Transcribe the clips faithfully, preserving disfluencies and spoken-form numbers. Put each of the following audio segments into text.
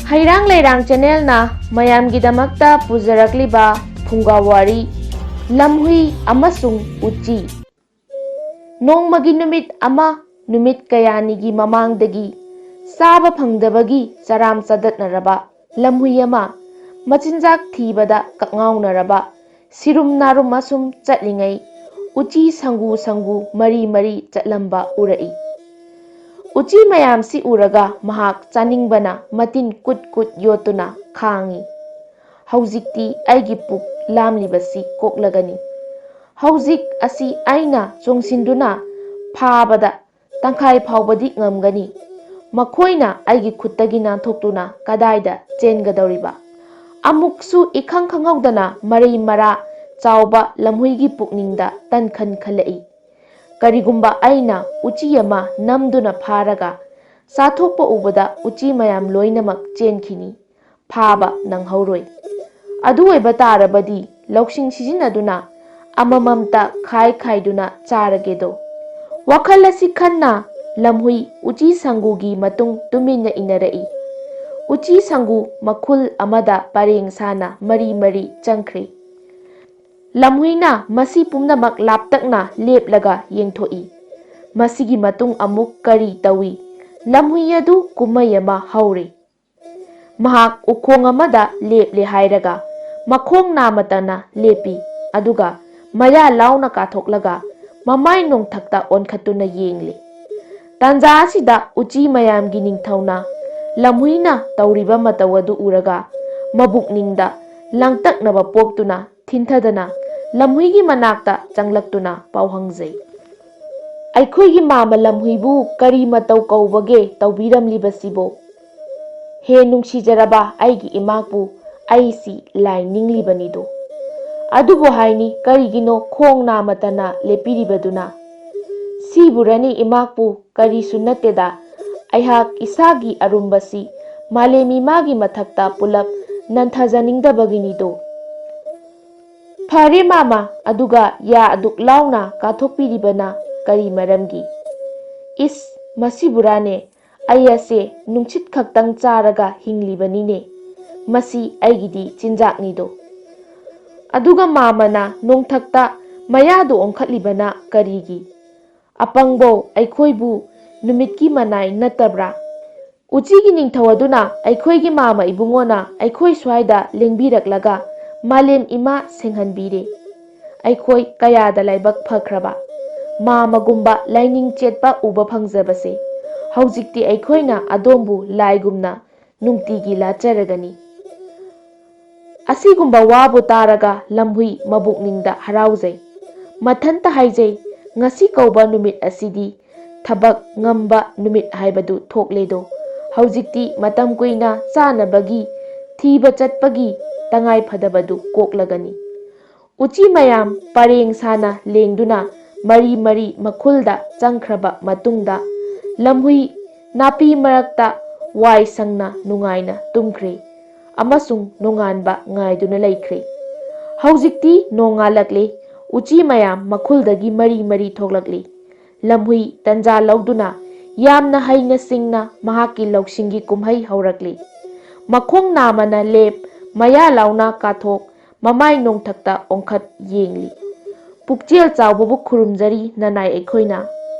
ꯍꯩꯔꯥꯡ ꯂꯩꯔꯥꯡ ꯆꯦꯅꯦꯜꯅ ꯃꯌꯥꯝꯒꯤꯗꯃꯛꯇ ꯄꯨꯖꯔꯛꯂꯤꯕ ꯐꯨꯡꯒꯥ ꯋꯥꯔꯤ, ꯂꯝꯍꯨꯏ ꯑꯃꯁꯨꯡ ꯎꯆꯤ꯫ ꯅꯣꯡꯃꯒꯤ ꯅꯨꯃꯤꯠ ꯑꯃ, ꯅꯨꯃꯤꯠ ꯀꯌꯥꯅꯤꯒꯤ ꯃꯃꯥꯡꯗꯒꯤ ꯆꯥꯕ ꯐꯪꯗꯕꯒꯤ ꯆꯔꯥꯝ ꯆꯗꯠꯅꯔꯕ ꯂꯝꯍꯨꯏ ꯑꯃ, ꯃꯆꯤꯟꯖꯥꯛ ꯊꯤꯕꯗ ꯀꯛꯉꯥꯎꯅꯔꯕ, ꯁꯤꯔꯨꯝ ꯅꯥꯔꯨꯝ ꯑꯁꯨꯝ ꯆꯠꯂꯤꯉꯩ, ꯎꯆꯤ ꯁꯪꯒꯨ ꯁꯪꯒꯨ ꯃꯔꯤ ꯃꯔꯤ ꯆꯠꯂꯝꯕ ꯎꯔꯛꯏ꯫ ꯎꯆꯤ ꯃꯌꯥꯝꯁꯤ ꯎꯔꯒ ꯃꯍꯥꯛ ꯆꯥꯅꯤꯡꯕꯅ ꯃꯇꯤꯟ ꯀꯨꯠ ꯀꯨꯠ ꯌꯣꯠꯇꯨꯅ ꯈꯥꯡꯏ꯫ "ꯍꯧꯖꯤꯛꯇꯤ ꯑꯩꯒꯤ ꯄꯨꯛ ꯂꯥꯝꯂꯤꯕꯁꯤ ꯀꯣꯛꯂꯒꯅꯤ꯫ ꯍꯧꯖꯤꯛ ꯑꯁꯤ ꯑꯩꯅ ꯆꯣꯡꯁꯤꯟꯗꯨꯅ ꯐꯥꯕꯗ ꯇꯪꯈꯥꯏ ꯐꯥꯎꯕꯗꯤ ꯉꯝꯒꯅꯤ꯫ ꯃꯈꯣꯏꯅ ꯑꯩꯒꯤ ꯈꯨꯠꯇꯒꯤ ꯅꯥꯟꯊꯣꯛꯇꯨꯅ ꯀꯗꯥꯏꯗ ꯆꯦꯟꯒꯗꯧꯔꯤꯕ?" ꯑꯃꯨꯛꯁꯨ ꯏꯈꯪ ꯈꯪꯍꯧꯗꯅ ꯃꯔꯩ ꯃꯔꯥ ꯆꯥꯎꯕ ꯂꯝꯍꯨꯏꯒꯤ ꯄꯨꯛꯅꯤꯡꯗ ꯇꯟꯈꯟ ꯈꯜꯂꯛꯏ꯫ "ꯀꯔꯤꯒꯨꯝꯕ ꯑꯩꯅ ꯎꯆꯤ ꯑꯃ ꯅꯝꯗꯨꯅ ꯐꯥꯔꯒ ꯆꯥꯊꯣꯛꯄ ꯎꯕꯗ ꯎꯆꯤ ꯃꯌꯥꯝ ꯂꯣꯏꯅꯃꯛ ꯆꯦꯟꯈꯤꯅꯤ꯫ ꯐꯥꯕ ꯅꯪꯍꯧꯔꯣꯏ꯫ ꯑꯗꯨ ꯑꯣꯏꯕ ꯇꯥꯔꯕꯗꯤ ꯂꯧꯁꯤꯡ ꯁꯤꯖꯤꯟꯅꯗꯨꯅ ꯑꯃꯃꯝꯇ ꯈꯥꯏ ꯈꯥꯏꯗꯨꯅ ꯆꯥꯔꯒꯦꯗꯣ꯫" ꯋꯥꯈꯜ ꯑꯁꯤ ꯈꯟꯅ ꯂꯝꯍꯨꯏ ꯎꯆꯤ ꯁꯪꯒꯨꯒꯤ ꯃꯇꯨꯡ ꯇꯨꯃꯤꯟꯅ ꯏꯟꯅꯔꯛꯏ꯫ ꯎꯆꯤ ꯁꯪꯒꯨ ꯃꯈꯨꯜ ꯑꯃꯗ ꯄꯔꯦꯡ ꯁꯥꯅ ꯃꯔꯤ ꯃꯔꯤ ꯆꯪꯈ꯭ꯔꯦ꯫ ꯂꯝꯍꯨꯏꯅ ꯃꯁꯤ ꯄꯨꯝꯅꯃꯛ ꯂꯥꯞꯇꯛꯅ ꯂꯦꯞꯂꯒ ꯌꯦꯡꯊꯣꯛꯏ꯫ ꯃꯁꯤꯒꯤ ꯃꯇꯨꯡ ꯑꯃꯨꯛ ꯀꯔꯤ ꯇꯧꯏ? ꯂꯝꯍꯨꯏ ꯑꯗꯨ ꯀꯨꯝꯍꯩ ꯑꯃ ꯍꯧꯔꯦ꯫ ꯃꯍꯥꯛ ꯎꯈꯣꯡ ꯑꯃꯗ ꯂꯦꯞꯂꯦ ꯍꯥꯏꯔꯒ ꯃꯈꯣꯡ ꯅꯥꯃꯇꯅ ꯂꯦꯞꯄꯤ, ꯑꯗꯨꯒ ꯃꯌꯥ ꯂꯥꯎꯅ ꯀꯥꯊꯣꯛꯂꯒ ꯃꯃꯥꯏ ꯅꯣꯡꯊꯛꯇ ꯑꯣꯟꯈꯠꯇꯨꯅ ꯌꯦꯡꯂꯤ꯫ ꯇꯥꯟꯖꯥ ꯑꯁꯤꯗ ꯎꯆꯤ ꯃꯌꯥꯝꯒꯤ ꯅꯤꯡꯊꯧꯅ ꯂꯝꯍꯨꯏꯅ ꯇꯧꯔꯤꯕ ꯃꯇꯧ ꯑꯗꯨ ꯎꯔꯒ ꯃꯕꯨꯛꯅꯤꯡꯗ ꯂꯥꯡꯇꯛꯅꯕ ꯄꯣꯛꯇꯨꯅ ꯊꯤꯟꯊꯗꯅ ꯂꯝꯍꯨꯏꯒꯤ ꯃꯅꯥꯛꯇ ꯆꯪꯂꯛꯇꯨꯅ ꯄꯥꯎ ꯍꯪꯖꯩ꯫ "ꯑꯩꯈꯣꯏꯒꯤ ꯃꯥꯃ ꯂꯝꯍꯨꯏꯕꯨ ꯀꯔꯤ ꯃꯇꯧ ꯀꯧꯕꯒꯦ ꯇꯧꯕꯤꯔꯝꯂꯤꯕꯁꯤꯕꯣ? ꯍꯦ ꯅꯨꯡꯁꯤꯖꯔꯕ ꯑꯩꯒꯤ ꯏꯃꯥꯄꯨ, ꯑꯩꯁꯤ ꯂꯥꯏ ꯅꯤꯡꯂꯤꯕꯅꯤꯗꯣ꯫ ꯑꯗꯨꯕꯨ ꯍꯥꯏꯅꯤ, ꯀꯔꯤꯒꯤꯅꯣ ꯈꯣꯡ ꯅꯥꯃꯇꯅ ꯂꯦꯞꯄꯤꯔꯤꯕꯗꯨꯅ? ꯁꯤꯕꯨꯔꯅꯤ ꯏꯃꯥꯄꯨ, ꯀꯔꯤꯁꯨ ꯅꯠꯇꯦꯗ, ꯑꯩꯍꯥꯛ ꯏꯁꯥꯒꯤ ꯑꯔꯨꯝꯕꯁꯤ ꯃꯥꯂꯦꯝ ꯏꯃꯥꯒꯤ ꯃꯊꯛꯇ ꯄꯨꯂꯞ ꯅꯟꯊꯖꯅꯤꯡꯗꯕꯒꯤꯅꯤꯗꯣ꯫" "ꯐꯔꯦ ꯃꯥꯃ, ꯑꯗꯨꯒ ꯌꯥ ꯑꯗꯨꯛ ꯂꯥꯎꯅ ꯀꯥꯊꯣꯛꯄꯤꯔꯤꯕꯅ ꯀꯔꯤ ꯃꯔꯝꯒꯤ?" "ꯏꯁ, ꯃꯁꯤꯕꯨꯔꯥꯅꯦ, ꯑꯩ ꯑꯁꯦ ꯅꯨꯡꯁꯤꯠ ꯈꯛꯇꯪ ꯆꯥꯔꯒ ꯍꯤꯡꯂꯤꯕꯅꯤꯅꯦ꯫ ꯃꯁꯤ ꯑꯩꯒꯤꯗꯤ ꯆꯤꯟꯖꯥꯛꯅꯤꯗꯣ꯫ ꯑꯗꯨꯒ ꯃꯥꯃꯅ ꯅꯣꯡꯊꯛꯇ ꯃꯌꯥꯗꯨ ꯑꯣꯟꯈꯠꯂꯤꯕꯅ ꯀꯔꯤꯒꯤ? ꯑꯄꯪꯕꯧ, ꯑꯩꯈꯣꯏꯕꯨ ꯅꯨꯃꯤꯠꯀꯤ ꯃꯅꯥꯏ ꯅꯠꯇꯕ꯭ꯔꯥ? ꯎꯆꯤꯒꯤ ꯅꯤꯡꯊꯧ ꯑꯗꯨꯅ ꯑꯩꯈꯣꯏꯒꯤ ꯃꯥꯃ ꯏꯕꯨꯡꯉꯣꯅ ꯑꯩꯈꯣꯏ ꯁ꯭ꯋꯥꯏꯗ ꯂꯦꯡꯕꯤꯔꯛꯂꯒ ꯃꯥꯂꯦꯝ ꯏꯃꯥ ꯁꯦꯡꯍꯟꯕꯤꯔꯦ꯫ ꯑꯩꯈꯣꯏ ꯀꯌꯥꯗ ꯂꯥꯏꯕꯛ ꯐꯈ꯭ꯔꯕ꯫ ꯃꯥꯃꯒꯨꯝꯕ ꯂꯥꯏꯅꯤꯡ ꯆꯦꯠꯄ ꯎꯕ ꯐꯪꯖꯕꯁꯦ꯫ ꯍꯧꯖꯤꯛꯇꯤ ꯑꯩꯈꯣꯏꯅ ꯑꯗꯣꯝꯕꯨ ꯂꯥꯏꯒꯨꯝꯅ ꯅꯨꯡꯇꯤꯒꯤ ꯂꯥꯠꯆꯔꯒꯅꯤ꯫ ꯑꯁꯤꯒꯨꯝꯕ ꯋꯥꯕꯨ ꯇꯥꯔꯒ ꯂꯝꯍꯨꯏ ꯃꯕꯨꯛꯅꯤꯡꯗ ꯍꯔꯥꯎꯖꯩ꯫ ꯃꯊꯟꯇ ꯍꯥꯏꯖꯩ, "ꯉꯁꯤ ꯀꯧꯕ ꯅꯨꯃꯤꯠ ꯑꯁꯤꯗꯤ ꯊꯕꯛ ꯉꯝꯕ ꯅꯨꯃꯤꯠ ꯍꯥꯏꯕꯗꯨ ꯊꯣꯛꯂꯦꯗꯣ꯫ ꯍꯧꯖꯤꯛꯇꯤ ꯃꯇꯝ ꯀꯨꯏꯅ ꯆꯥꯅꯕꯒꯤ ꯊꯤꯕ ꯆꯠꯄꯒꯤ ꯇꯉꯥꯏ ꯐꯗꯕꯗꯨ ꯀꯣꯛꯂꯒꯅꯤ"꯫ ꯎꯆꯤ ꯃꯌꯥꯝ ꯄꯔꯦꯡ ꯁꯥꯅ ꯂꯦꯡꯗꯨꯅ ꯃꯔꯤ ꯃꯔꯤ ꯃꯈꯨꯜꯗ ꯆꯪꯈ꯭ꯔꯕ ꯃꯇꯨꯡꯗ, ꯂꯝꯍꯨꯏ ꯅꯥꯄꯤ ꯃꯔꯛꯇ ꯋꯥꯏ ꯁꯪꯅ ꯅꯨꯡꯉꯥꯏꯅ ꯇꯨꯝꯈ꯭ꯔꯦ ꯑꯃꯁꯨꯡ ꯅꯣꯡꯉꯥꯟꯕ ꯉꯥꯏꯗꯨꯅ ꯂꯩꯈ꯭ꯔꯦ꯫ ꯍꯧꯖꯤꯛꯇꯤ ꯅꯣꯡꯉꯥꯜꯂꯛꯂꯦ꯫ ꯎꯆꯤ ꯃꯌꯥꯝ ꯃꯈꯨꯜꯗꯒꯤ ꯃꯔꯤ ꯃꯔꯤ ꯊꯣꯛꯂꯛꯂꯤ꯫ ꯂꯝꯍꯨꯏ ꯇꯟꯖꯥ ꯂꯧꯗꯨꯅ ꯌꯥꯝꯅ ꯍꯩꯅ ꯁꯤꯡꯅ ꯃꯍꯥꯛꯀꯤ ꯂꯧꯁꯤꯡꯒꯤ ꯀꯨꯝꯍꯩ ꯍꯧꯔꯛꯂꯤ꯫ ꯃꯈꯣꯡ ꯅꯥꯝꯃꯅ ꯂꯦꯞ, ꯃꯌꯥ ꯂꯥꯎꯅ ꯀꯥꯊꯣꯛ, ꯃꯃꯥꯏ ꯅꯣꯡꯊꯛꯇ ꯑꯣꯟꯈꯠ ꯌꯦꯡꯂꯤ꯫ "ꯄꯨꯛꯆꯦꯜ ꯆꯥꯎꯕꯕꯨ ꯈꯨꯔꯨꯝꯖꯔꯤ ꯅꯅꯥꯏ ꯑꯩꯈꯣꯏꯅ꯫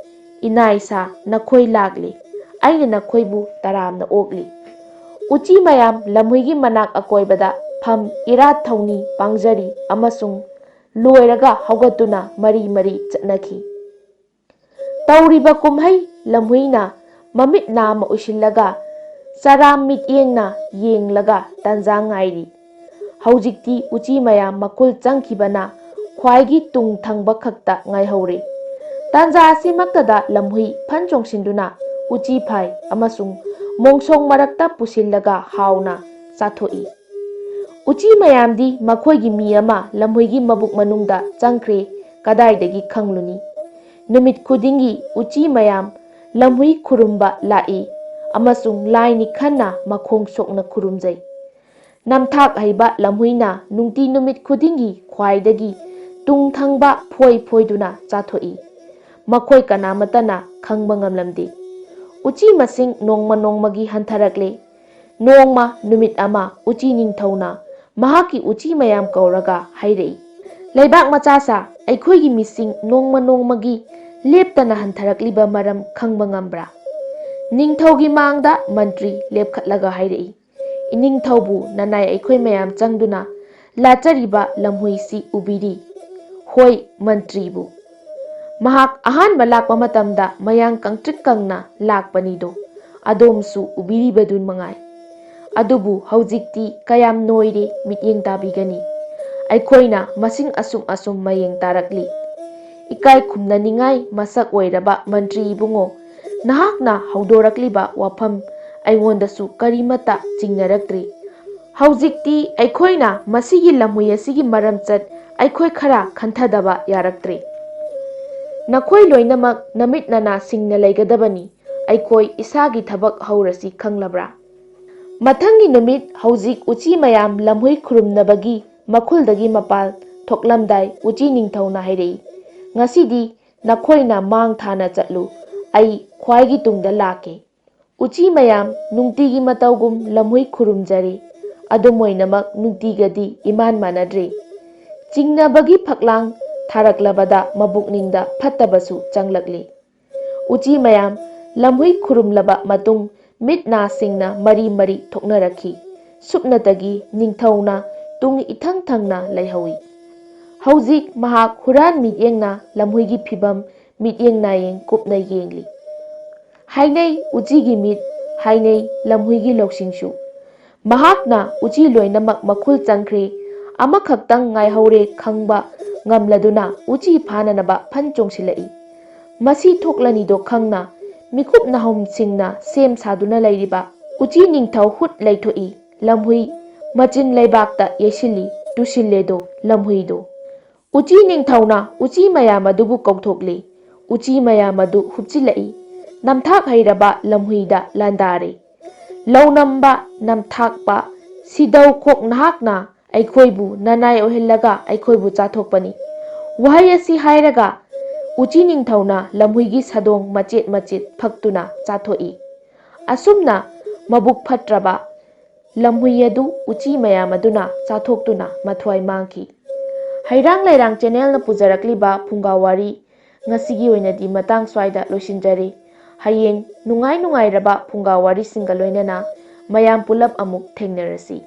ꯏꯅꯥꯏ ꯁꯥ, ꯅꯈꯣꯏ ꯂꯥꯛꯂꯤ꯫ ꯑꯩꯅ ꯅꯈꯣꯏꯕꯨ ꯇꯔꯥꯝꯅ ꯑꯣꯛꯂꯤ"꯫ ꯎꯆꯤ ꯃꯌꯥꯝ ꯂꯝꯍꯨꯏꯒꯤ ꯃꯅꯥꯛ ꯑꯀꯣꯏꯕꯗ ꯐꯝ ꯏꯔꯥꯠ ꯊꯧꯅꯤ ꯄꯥꯡꯖꯔꯤ ꯑꯃꯁꯨꯡ ꯂꯣꯏꯔꯒ ꯍꯧꯒꯠꯇꯨꯅ ꯃꯔꯤ ꯃꯔꯤ ꯆꯠꯅꯈꯤ꯫ ꯇꯧꯔꯤꯕ ꯀꯨꯝꯍꯩ ꯂꯝꯍꯨꯏꯅ ꯃꯃꯤꯠ ꯅꯥꯝꯃ ꯎꯏꯁꯤꯜꯂꯒ ꯆꯔꯥꯝ ꯃꯤꯠꯌꯦꯡꯅ ꯌꯦꯡꯂꯒ ꯇꯥꯟꯖꯥ ꯉꯥꯏꯔꯤ꯫ ꯍꯧꯖꯤꯛꯇꯤ ꯎꯆꯤ ꯃꯌꯥꯝ ꯃꯈꯨꯜ ꯆꯪꯈꯤꯕꯅ ꯈ꯭ꯋꯥꯏꯒꯤ ꯇꯨꯡ ꯊꯪꯕ ꯈꯛꯇ ꯉꯥꯏꯍꯧꯔꯦ꯫ ꯇꯥꯟꯖꯥ ꯑꯁꯤꯃꯛꯇꯗ ꯂꯝꯍꯨꯏ ꯐꯟ ꯆꯣꯡꯁꯤꯟꯗꯨꯅ ꯎꯆꯤ ꯐꯥꯏ ꯑꯃꯁꯨꯡ ꯃꯣꯡꯁꯣꯡ ꯃꯔꯛꯇ ꯄꯨꯁꯤꯜꯂꯒ ꯍꯥꯎꯅ ꯆꯥꯊꯣꯛꯏ꯫ ꯎꯆꯤ ꯃꯌꯥꯝꯗꯤ ꯃꯈꯣꯏꯒꯤ ꯃꯤ ꯑꯃ ꯂꯝꯍꯨꯏꯒꯤ ꯃꯕꯨꯛ ꯃꯅꯨꯡꯗ ꯆꯪꯈ꯭ꯔꯦ ꯀꯗꯥꯏꯗꯒꯤ ꯈꯪꯂꯨꯅꯤ? ꯅꯨꯃꯤꯠ ꯈꯨꯗꯤꯡꯒꯤ ꯎꯆꯤ ꯃꯌꯥꯝ ꯂꯝꯍꯨꯏ ꯈꯨꯔꯨꯝꯕ ꯂꯥꯛꯏ ꯑꯃꯁꯨꯡ ꯂꯥꯏꯅꯤ ꯈꯟꯅ ꯃꯈꯣꯡ ꯁꯣꯛꯅ ꯈꯨꯔꯨꯝꯖꯩ꯫ ꯅꯝꯊꯥꯛ ꯍꯩꯕ ꯂꯝꯍꯨꯏꯅ ꯅꯨꯡꯇꯤ ꯅꯨꯃꯤꯠ ꯈꯨꯗꯤꯡꯒꯤ ꯈ꯭ꯋꯥꯏꯗꯒꯤ ꯇꯨꯡ ꯊꯪꯕ ꯐꯣꯏ ꯐꯣꯏꯗꯨꯅ ꯆꯥꯊꯣꯛꯏ꯫ ꯃꯈꯣꯏ ꯀꯅꯥꯃꯠꯇꯅ ꯈꯪꯕ ꯉꯝꯂꯝꯗꯦ꯫ ꯎꯆꯤ ꯃꯁꯤꯡ ꯅꯣꯡꯃ ꯅꯣꯡꯃꯒꯤ ꯍꯟꯊꯔꯛꯂꯦ꯫ ꯅꯣꯡꯃ ꯅꯨꯃꯤꯠ ꯑꯃ ꯎꯆꯤ ꯅꯤꯡꯊꯧꯅ ꯃꯍꯥꯛꯀꯤ ꯎꯆꯤ ꯃꯌꯥꯝ ꯀꯧꯔꯒ ꯍꯥꯏꯔꯛꯏ, "ꯂꯩꯕꯥꯛ ꯃꯆꯥꯁꯥ, ꯑꯩꯈꯣꯏꯒꯤ ꯃꯤꯁꯤꯡ ꯅꯣꯡꯃ ꯅꯣꯡꯃꯒꯤ ꯂꯦꯞꯇꯅ ꯍꯟꯊꯔꯛꯂꯤꯕ ꯃꯔꯝ ꯈꯪꯕ ꯉꯝꯕ꯭ꯔꯥ?" ꯅꯤꯡꯊꯧꯒꯤ ꯃꯥꯡꯗ ꯃꯟꯇ꯭ꯔꯤ ꯂꯦꯞꯈꯠꯂꯒ ꯍꯥꯏꯔꯛꯏ, "ꯏꯅꯤꯡꯊꯧꯕꯨ ꯅꯅꯥꯏ ꯑꯩꯈꯣꯏ ꯃꯌꯥꯝ ꯆꯪꯗꯨꯅ ꯂꯥꯠꯆꯔꯤꯕ ꯂꯝꯍꯨꯏꯁꯤ ꯎꯕꯤꯔꯤ?" "ꯍꯣꯏ, ꯃꯟꯇ꯭ꯔꯤꯕꯨ꯫ ꯃꯍꯥꯛ ꯑꯍꯥꯟꯕ ꯂꯥꯛꯄ ꯃꯇꯝꯗ ꯃꯌꯥꯡ ꯀꯪꯇ꯭ꯔꯤꯛ ꯀꯪꯅ ꯂꯥꯛꯄꯅꯤꯗꯣ, ꯑꯗꯣꯝꯁꯨ ꯎꯕꯤꯔꯤꯕꯗꯨ ꯃꯉꯥꯏ꯫ ꯑꯗꯨꯕꯨ ꯍꯧꯖꯤꯛꯇꯤ ꯀꯌꯥꯝ ꯅꯣꯏꯔꯦ, ꯃꯤꯠꯌꯦꯡ ꯇꯥꯕꯤꯒꯅꯤ꯫ ꯑꯩꯈꯣꯏꯅ ꯃꯁꯤꯡ ꯑꯁꯨꯝ ꯑꯁꯨꯝ ꯃꯌꯦꯡ ꯇꯥꯔꯛꯂꯤ꯫ ꯏꯀꯥꯏ ꯈꯨꯝꯅꯅꯤꯡꯉꯥꯏ ꯃꯁꯛ ꯑꯣꯏꯔꯕ ꯃꯟꯇ꯭ꯔꯤ ꯏꯕꯨꯡꯉꯣ, ꯅꯍꯥꯛꯅ ꯍꯧꯗꯣꯔꯛꯂꯤꯕ ꯋꯥꯐꯝ ꯑꯩꯉꯣꯟꯗꯁꯨ ꯀꯔꯤꯃꯠꯇ ꯆꯤꯡꯅꯔꯛꯇ꯭ꯔꯤ꯫ ꯍꯧꯖꯤꯛꯇꯤ ꯑꯩꯈꯣꯏꯅ ꯃꯁꯤꯒꯤ ꯂꯝꯍꯨꯏ ꯑꯁꯤꯒꯤ ꯃꯔꯝꯆꯠ ꯑꯩꯈꯣꯏ ꯈꯔ ꯈꯟꯊꯗꯕ ꯌꯥꯔꯛꯇ꯭ꯔꯦ꯫ ꯅꯈꯣꯏ ꯂꯣꯏꯅꯃꯛ ꯅꯃꯤꯠ ꯅꯅꯥ ꯁꯤꯡꯅ ꯂꯩꯒꯗꯕꯅꯤ꯫ ꯑꯩꯈꯣꯏ ꯏꯁꯥꯒꯤ ꯊꯕꯛ ꯍꯧꯔꯁꯤ, ꯈꯪꯂꯕ꯭ꯔꯥ?" ꯃꯊꯪꯒꯤ ꯅꯨꯃꯤꯠ ꯍꯧꯖꯤꯛ ꯎꯆꯤ ꯃꯌꯥꯝ ꯂꯝꯍꯨꯏ ꯈꯨꯔꯨꯝꯅꯕꯒꯤ ꯃꯈꯨꯜꯗꯒꯤ ꯃꯄꯥꯜ ꯊꯣꯛꯂꯝꯗꯥꯏ ꯎꯆꯤ ꯅꯤꯡꯊꯧꯅ ꯍꯥꯏꯔꯛꯏ, "ꯉꯁꯤꯗꯤ ꯅꯈꯣꯏꯅ ꯃꯥꯡ ꯊꯥꯅ ꯆꯠꯂꯨ, ꯑꯩ ꯈ꯭ꯋꯥꯏꯒꯤ ꯇꯨꯡꯗ ꯂꯥꯛꯀꯦ꯫ ꯎꯆꯤ ꯃꯌꯥꯝ ꯅꯨꯡꯇꯤꯒꯤ ꯃꯇꯧꯒꯨꯝ ꯂꯝꯍꯨꯏ ꯈꯨꯔꯨꯝꯖꯔꯤ, ꯑꯗꯨꯝ ꯑꯣꯏꯅꯃꯛ ꯅꯨꯡꯇꯤꯒꯗꯤ ꯏꯃꯥꯟ ꯃꯥꯟꯅꯗ꯭ꯔꯤ꯫" ꯆꯤꯡꯅꯕꯒꯤ ꯐꯛꯂꯥꯡ ꯊꯥꯔꯛꯂꯕꯗ ꯃꯕꯨꯛꯅꯤꯡꯗ ꯐꯠꯇꯕꯁꯨ ꯆꯪꯂꯛꯂꯤ꯫ ꯎꯆꯤ ꯃꯌꯥꯝ ꯂꯝꯍꯨꯏ ꯈꯨꯔꯨꯝꯂꯕ ꯃꯇꯨꯡ ꯃꯤꯠ ꯅꯥ ꯁꯤꯡꯅ ꯃꯔꯤ ꯃꯔꯤ ꯊꯣꯛꯅꯔꯛꯈꯤ꯫ ꯁꯨꯞꯅꯇꯒꯤ ꯅꯤꯡꯊꯧꯅ ꯇꯨꯡ ꯏꯊꯪ ꯊꯪꯅ ꯂꯩꯍꯧꯏ꯫ ꯍꯧꯖꯤꯛ ꯃꯍꯥꯛ ꯍꯨꯔꯥꯟ ꯃꯤꯠꯌꯦꯡꯅ ꯂꯝꯍꯨꯏꯒꯤ ꯐꯤꯕꯝ ꯃꯤꯠꯌꯦꯡ ꯅꯥꯌꯦꯡ ꯀꯨꯞꯅ ꯌꯦꯡꯂꯤ꯫ ꯍꯥꯏꯅꯩ ꯎꯆꯤꯒꯤ ꯃꯤꯠ, ꯍꯥꯏꯅꯩ ꯂꯝꯍꯨꯏꯒꯤ ꯂꯧꯁꯤꯡꯁꯨ꯫ ꯃꯍꯥꯛꯅ ꯎꯆꯤ ꯂꯣꯏꯅꯃꯛ ꯃꯈꯨꯜ ꯆꯪꯈ꯭ꯔꯦ, ꯑꯃꯈꯛꯇꯪ ꯉꯥꯏꯍꯧꯔꯦ ꯈꯪꯕ ꯉꯝꯂꯗꯨꯅ ꯎꯆꯤ ꯐꯥꯅꯅꯕ ꯐꯟ ꯆꯣꯡꯁꯤꯜꯂꯛꯏ꯫ ꯃꯁꯤ ꯊꯣꯛꯂꯅꯤꯗꯣ ꯈꯪꯅ ꯃꯤꯀꯨꯞ ꯅꯥꯍꯨꯝꯁꯤꯡꯅ ꯁꯦꯝ ꯁꯥꯗꯨꯅ ꯂꯩꯔꯤꯕ ꯎꯆꯤ ꯅꯤꯡꯊꯧ ꯍꯨꯠ ꯂꯩꯊꯣꯛꯏ꯫ ꯂꯝꯍꯨꯏ ꯃꯆꯤꯟ ꯂꯩꯕꯥꯛꯇ ꯌꯩꯁꯤꯜꯂꯤ, ꯇꯨꯁꯤꯜꯂꯦꯗꯣ ꯂꯝꯍꯨꯏꯗꯣ꯫ ꯎꯆꯤ ꯅꯤꯡꯊꯧꯅ ꯎꯆꯤ ꯃꯌꯥꯝ ꯑꯗꯨꯕꯨ ꯀꯧꯊꯣꯛꯂꯤ꯫ ꯎꯆꯤ ꯃꯌꯥꯝ ꯑꯗꯨ ꯍꯨꯞꯆꯤꯜꯂꯛꯏ꯫ ꯅꯝꯊꯥꯛ ꯍꯩꯔꯕ ꯂꯝꯍꯨꯏꯗ ꯂꯥꯟꯗꯥꯔꯦ꯫ ꯂꯧꯅꯝꯕ, ꯅꯝꯊꯥꯛꯄ, ꯁꯤꯗꯧ ꯈꯣꯛ ꯅꯍꯥꯛꯅ ꯑꯩꯈꯣꯏꯕꯨ ꯅꯅꯥꯏ ꯑꯣꯏꯍꯜꯂꯒ ꯑꯩꯈꯣꯏꯕꯨ ꯆꯥꯊꯣꯛꯄꯅꯤ꯫ ꯋꯥꯍꯩ ꯑꯁꯤ ꯍꯥꯏꯔꯒ ꯎꯆꯤ ꯅꯤꯡꯊꯧꯅ ꯂꯝꯍꯨꯏꯒꯤ ꯁꯥꯗꯣꯡ ꯃꯆꯦꯠ ꯃꯆꯦꯠ ꯐꯛꯇꯨꯅ ꯆꯥꯊꯣꯛꯏ꯫ ꯑꯁꯨꯝꯅ ꯃꯕꯨꯛ ꯐꯠꯇ꯭ꯔꯕ ꯂꯝꯍꯨꯏ ꯑꯗꯨ ꯎꯆꯤ ꯃꯌꯥꯝ ꯑꯗꯨꯅ ꯆꯥꯊꯣꯛꯇꯨꯅ ꯃꯊ꯭ꯋꯥꯏ ꯃꯥꯡꯈꯤ꯫ ꯍꯩꯔꯥꯡ ꯂꯩꯔꯥꯡ ꯆꯦꯅꯦꯜꯅ ꯄꯨꯖꯔꯛꯂꯤꯕ ꯐꯨꯡꯒꯥ ꯋꯥꯔꯤ ꯉꯁꯤꯒꯤ ꯑꯣꯏꯅꯗꯤ ꯃꯇꯥꯡ ꯁ꯭ꯋꯥꯏꯗ ꯂꯣꯏꯁꯤꯟꯖꯔꯤ꯫ ꯍꯌꯦꯡ ꯅꯨꯡꯉꯥꯏ ꯅꯨꯡꯉꯥꯏꯔꯕ ꯐꯨꯡꯒꯥ ꯋꯥꯔꯤꯁꯤꯡꯒ ꯂꯣꯏꯅꯅ ꯃꯌꯥꯝ ꯄꯨꯂꯞ ꯑꯃꯨꯛ ꯊꯦꯡꯅꯔꯁꯤ꯫